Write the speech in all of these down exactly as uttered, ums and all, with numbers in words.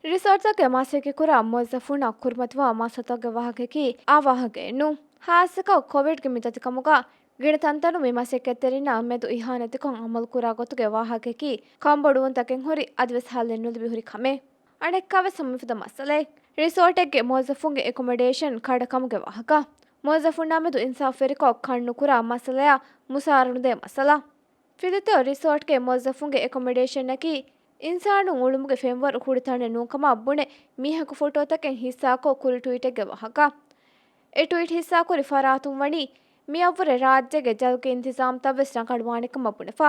ރިސޯޓްތަކުގެ މަސައްކަތްކުރާ މުވައްޒަފުންނަށް ކުރިމަތިވާ މައްސަލަތަކުގެ ވާހަކައަކީ އާ ވާހަކައެއް ނޫން. ހާއްސަކޮށް ކޮވިޑްގެ މި ދަތިކަމުގަ ގިނަ ތަންތަނުން މި މަސައްކަތްތެރިންނާ މެދު އިހާނެތިކޮށް އަމަލުކުރާ ގޮތުގެ ވާހަކައަކީ ކަންބޮޑުވުންތަކެއް ހުރި އަދިވެސް ހައްލެއް ނުލިބި ހުރި ކަމެއް. އަނެއްކާވެސް ހަމަ މިފަދަ މައްސަލައެއް. ރިސޯޓެއްގެ މުވައްޒަފުންގެ އެކޮމޮޑޭޝަން ކަޑަކަމުގެ ވާހަކަ. މުވައްޒަފުންނާ މެދު އިންސާފުވެރިކޮށް ކަން ނުކުރާ މައްސަލަޔާ މުސާރަ ނުދޭ މައްސަލަ. ފިލިތޯ ރިސޯޓްގެ މުވައްޒަފުންގެ އެކޮމޮޑޭޝަނަކީ އިންސާނުން އުޅުމުގެ ފެންވަރު ހުރި ތަނެއް ނޫންކަމަށް ބުނެ މީހަކު ފޮޓޯތަކެއް ހިއްސާކޮށް ކުރި ޓްވީޓެއްގެ ވާހަކަ. އެ ޓްވީޓް ހިއްސާކުރި ފަރާތުން ވަނީ މިއަށްވުރެ ރާއްޖޭގެ ޖަލުގެ އިންތިޒާމްތައްވެސް ރަނގަޅުވާނެ ކަމަށް ބުނެފަ.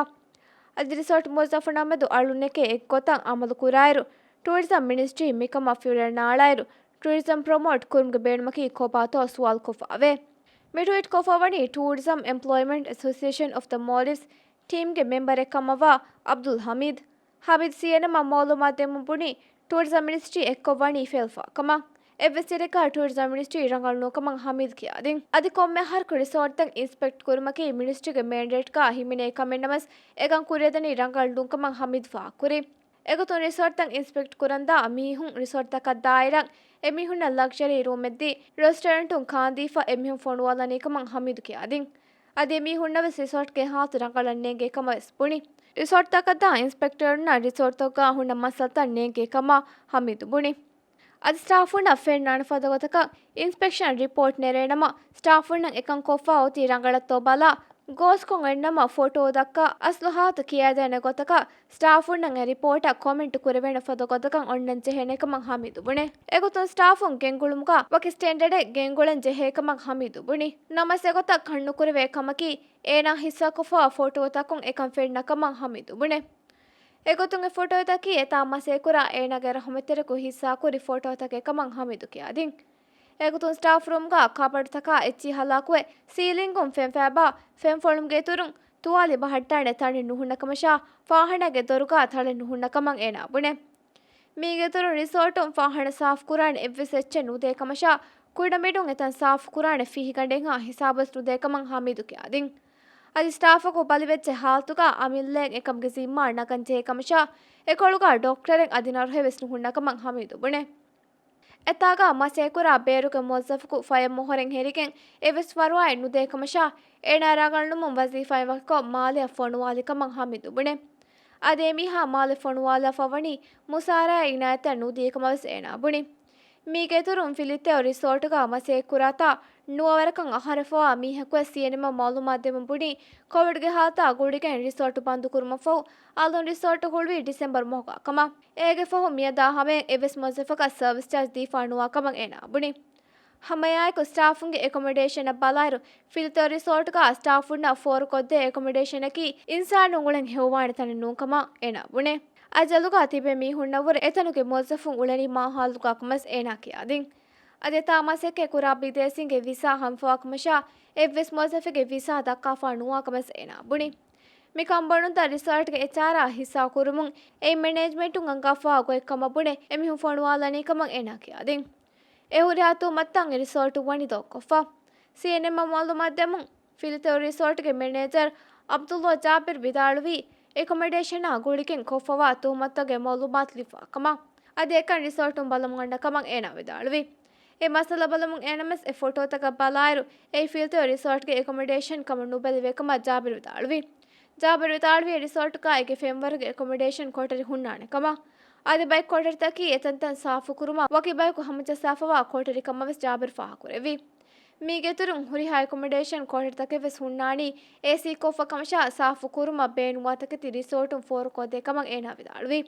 އަދި ރިސޯޓް މުވައްޒަފުންނާ މެދު އަޅުންނެކޭ އެއްގޮތަށް އަމަލު ކުރާއިރު، ޓޫރިޒަމް މިނިސްޓްރީ މިކަމަށް ފިޔަވަޅެއް ނާޅާއިރު، ޓޫރިޒަމް ޕްރޮމޯޓް ކުރުމުގެ ބޭނުމަކީ ކޮބާތޯ ސުވާލު ކޮށްފައވޭ. މި ޓްވީޓް ކޮށްފަ ވަނީ ޓޫރިޒަމް އެމްޕްލޯއިމަންޓް އެސޯސިއޭޝަން އޮފް ދަ މޯލްޑިވްސް ޓީމްގެ މެމްބަރެއް ކަމަށްވާ އަބްދުލް ހަމީދު. ހަމީދު ސީއެންއެމްއަށް މައުލޫމާތު ދެމުން ބުނީ، ޓޫރިޒަމް މިނިސްޓްރީ އެއްކޮށް ވަނީ ފެއިލް ފަހަށް ކަމަށް. އެއްވެސް ތެރެއަކަށް ޓޫރިޒަމް މިނިސްޓްރީ ރަނގަޅު ނޫންކަމަށް ހަމީދު ކިޔާދިން. އަދި ކޮންމެ އަހަރަކު ރިސޯޓްތައް އިންސްޕެކްޓް ކުރުމަކީ މިނިސްޓްރީގެ މޭންޑޭޓްގަ ހިމެނޭ ކަމެއް ނަމަވެސް، އެކަން ކުރިއަށްދަނީ ރަނގަޅު ނޫންކަމަށް ހަމީދު ފާހަގަކުރި. އެގޮތުން ރިސޯޓްތައް އިންސްޕެކްޓް ކުރަންދާ މީހުން ރިސޯޓްތަކަށް ދާއިރަށް އެމީހުންނަށް ލަގްޒަރީ ރޫމެއްދީ، ރެސްޓޯރެންޓުން ކާންދީފަ އެމީހުން ފޮނުވާލަނީ ކަމަށް ހަމީދު ކިޔާދިން. އަދި އެމީހުންނަށްވެސް ރިސޯޓްގެ ހާލަތު ރަނގަޅަށް ނޭނގޭ ކަމަށް ވެސް ބުނި. ރިސޯޓްތަކަށްދާ އިންސްޕެކްޓަރުންނަށް ރިސޯޓްތަކުގަ ހުންނަ މައްސަލަތައް ނޭނގޭ ކަމަށް ހަމީދު ބުނި. އަދި ސްޓާފުންނަށް ފެންނާނެ ފަދަ ގޮތަކަށް އިންސްޕެކްޝަން ރިޕޯޓް ނެރޭނަމަ، ސްޓާފުންނަށް އެކަން ކޮށްފަ އޮތީ ރަނގަޅަށްތޯ ބަލާ، ގޯސްކޮށް އެންނަމަ ފޮޓޯ ދައްކާ، އަސްލު ހާލަތު ކިޔައިދޭނެ ގޮތަކަށް ސްޓާފުންނަށް އެ ރިޕޯޓަށް ކޮމެންޓު ކުރެވޭނެ ފަދަ ގޮތަކަށް އޮންނަން ޖެހޭނެ ކަމަށް ހަމީދު ބުނެ. އެގޮތުން ސްޓާފުން ގެންގުޅުމުގަ ވަކި ސްޓޭންޑަޑެއް ގެންގުޅެން ޖެހޭ ކަމަށް ހަމީދު ބުނި. ނަމަވެސް އެގޮތަށް ކަންނުކުރެވޭ ކަމަކީ، އޭނާ ހިއްސާކޮށްފަ ފޮޓޯތަކުން އެކަން ފެންނަ ކަމަށް ހަމީދު ބުނެ. އެގޮތުން އެ ފޮޓޯތަކީ އެތާ މަސައްކަތްކުރާ އޭނާގެ ރަހުމަތްތެރިޔަކު ހިއްސާކުރި ފޮޓޯތަކެއް ކަމަށް ހަމީދު ކިޔާދިން. އެގޮތުން ސްޓާފް ރޫމްގަ ކަބަޑުތަކާ އެއްޗިހި ހަލާކުވެ، ސީލިންގުން ފެން ފޭބާ، ފެން ފޮޅުމުގެ އިތުރުން ތުވާލި ބަހައްޓާނެ ތަނެއް ނުހުންނަ ކަމަށާ، ފާހަނާގެ ދޮރުގަ ތަޅެއް ނުހުންނަ ކަމަށް އޭނާ ބުނެ. މީގެ އިތުރުން ރިސޯޓުން ފާހަނާ ސާފުކުރާނެ އެއްވެސް އެއްޗެއް ނުދޭ ކަމަށާ، ކުޑަމިނުން އެތަން ސާފުކުރާނެ ފިހިގަނޑެއްހާ ހިސާބުވެސް ނުދޭ ކަމަށް ހަމީދު ކިޔާދިން. އަދި ސްޓާފަކު ބަލިވެއްޖެ ހާލަތުގަ އަމިއްލައަށް އެކަމުގެ ޒިންމާ ނަގަން ޖެހޭ ކަމަށާ، އެކޮޅުގަ ޑޮކްޓަރެއް އަދި ނަރުހެއް ވެސް ނުހުންނަ ކަމަށް ހަމީދު ބުނެ. އެތާގަ މަސައްކަތްކުރާ ބޭރުގެ މުވައްޒަފަކު ފަޔަށް މޮހޮރެން ހެރިގެން އެއްވެސް ފަރުވާއެއް ނުދޭ ކަމަށާ، އޭނާ ރަނގަޅުނުވުމުން ވަޒީފާއިން ވަކިކޮށް މާލެއަށް ފޮނުވާލި ކަމަށް ހަމީދު ބުނެ. އަދި އެމީހާ މާލެ ފޮނުވާލާފަ ވަނީ މުސާރައާ އިނާޔަތެއް ނުދީ ކަމަށް ވެސް އޭނާ ބުނި. މީގެ އިތުރުން ފިލިތެއޯ ރިސޯޓުގަ މަސައްކަތްކުރާތާ ނުވަވަރަކަށް އަހަރެއް ފަވާ މީހަކުވެސް ސީއެންއެމްއަށް މައުލޫމާތު ދެމުން ބުނީ، ކޮވިޑްގެ ހާލަތާ ގުޅިގެން ރިސޯޓު ބަންދުކުރުމަށްފަހު، އަލުން ރިސޯޓު ހުޅުވީ ޑިސެމްބަރު މަހުގަ ކަމަށް. އޭގެ ފަހު މިއަދާ ހަމަޔަށް އެއްވެސް މުވައްޒަފަކަށް ސަރވިސް ޗާޖް ދީފާ ނުވާ ކަމަށް އޭނާ ބުނި. ހަމައެއާއެކު ސްޓާފުންގެ އެކޮމޮޑޭޝަނަށް ބަލާއިރު، ފިލިތޯ ރިސޯޓުގަ ސްޓާފުންނަށް ފޯރުކޮށްދޭ އެކޮމޮޑޭޝަނަކީ އިންސާނުން އުޅެން ހެޔޮވާނެ ތަނެއް ނޫންކަމަށް އޭނާ ބުނެ. އަޖަލުގަ ތިބޭ މީހުންނަށްވުރެ އެތަނުގެ މުވައްޒަފުން އުޅެނީ މާ ހާލުގަ ކަމަސް އޭނާ ކިޔާދިން. އަދި އެތާ މަސައްކަތް ކުރާ ބިދޭސީންގެ ވިސާ ހަމަފަވާ ކަމަށާ، އެއްވެސް މުވައްޒަފެއްގެ ވިސާ ދައްކާފާ ނުވާ ކަމަސް އޭނާ ބުނި. މިކަން ބުނުންތައް ރިސޯޓްގެ އެޗްއާރްއާ ހިއްސާ ކުރުމުން އެއިން މެނޭޖްމަންޓުން އަންގާފާ ގޮތް ކަމަށް ބުނެ، އެމީހުން ފޮނުވާލަނީ ކަމަށް އޭނާ ކިޔާދިން. އެ ހުރިހާ ތުހުމަތުތައް އެ ރިސޯޓުން ވަނީ ދޮގުކޮށްފަ. ސީއެންއެމްއަށް މައުލޫމާތު ދެމުން، ފިލިތޯ ރިސޯޓްގެ މެނޭޖަރ އަބްދުﷲ ޖާބިރު ވިދާޅުވީ، އެކޮމޮޑޭޝަނާ ގުޅިގެން ކޮށްފަވާ ތުހުމަތުގެ މައުލޫމާތު ލިބިފަ ކަމަށް. އަދި އެކަން ރިސޯޓުން ބަލަމުން އަންނަ ކަމަށް އޭނާ ވިދާޅުވި. އެ މައްސަލަ ބަލަމުން އޭނަމެސް އެ ފޮޓޯތަކަށް ބަލާއިރު، އެއީ ފިލިތޯ ރިސޯޓްގެ އެކޮމޮޑޭޝަން ކަމަށް ނުބެލެވޭ ކަމަށް ޖާބިރު ވިދާޅުވި. ޖާބިރު ވިދާޅުވީ، ރިސޯޓުގަ އޭގެ ފެންވަރުގެ އެކޮމޮޑޭޝަން ކޮޓަރި ހުންނާނެ ކަމަށް. އަދި ބައެއް ކޮޓަރިތަކީ އެތަންތަން ސާފުކުރުމަށް ވަކި ބަޔަކު ހަމަޖައްސާފަވާ ކޮޓަރި ކަމަށް ވެސް ޖާބިރު ފާހަގަކުރެއްވި. މީގެ އިތުރުން ހުރިހާ އެކޮމޮޑޭޝަން ކޮޓަރިތަކެއް ވެސް ހުންނާނީ އޭސީ ކޮށްފަ ކަމަށާ، ސާފު ކުރުމަށް ބޭނުންވާ ތަކެތި ރިސޯޓުން ފޯރުކޮށްދޭ ކަމަށް އޭނާ ވިދާޅުވި.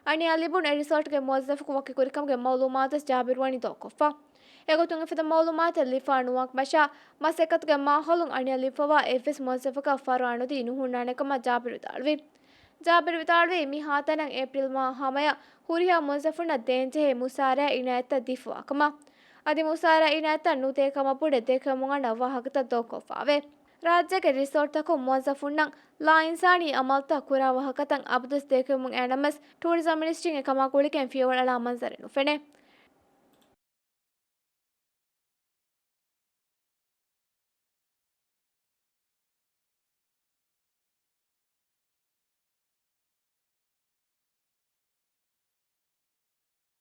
އަނިޔާ ލިބުނު އެ ރިސޯޓްގެ މުވައްޒަފަކު ވަކިކުރިކަމުގެ މައުލޫމާތު ވެސް ޖާބިރު ވަނީ ދޮގުކޮށްފަ. އެގޮތުން އެފަދަ މައުލޫމާތެއް ލިބިފާ ނުވާ ކަމަށާ، މަސައްކަތުގެ މާހައުލުން އަނިޔާ ލިބިފަވާ އެއްވެސް މުވައްޒަފަކަށް ފަރުވާ ނުދީ ނުހުންނާނެ ކަމަށް ޖާބިރު ވިދާޅުވި. ޖާބިރު ވިދާޅުވީ، މި ހާތަނަށް އޭޕްރިލް މަހާ ހަމަޔަށް ހުރިހާ މުވައްޒަފުންނަށް ދޭންޖެހޭ މުސާރައާ އިނާޔަތްތައް ދީފަވާ ކަމަށް. އަދި މުސާރައާ އިނާޔަތްތައް ނުދޭ ކަމަށް ބުނެ ދެކެވެމުން އަންނަ ވާހަކަތައް ދޮގުކޮށްފައވޭ. ރާއްޖޭގެ ރިސޯޓްތަކުން މުވައްޒަފުންނަށް ލާއިންސާނީ އަމަލުތައް ކުރާ ވާހަކަތައް އަބަދުވެސް ދެކެވެމުން އައިނަމަސް، ޓޫރިޒަމް މިނިސްޓްރީން އެކަމާ ގުޅިގެން ފިޔަވަޅަޅާ މަންޒަރެއް ނުފެނޭ.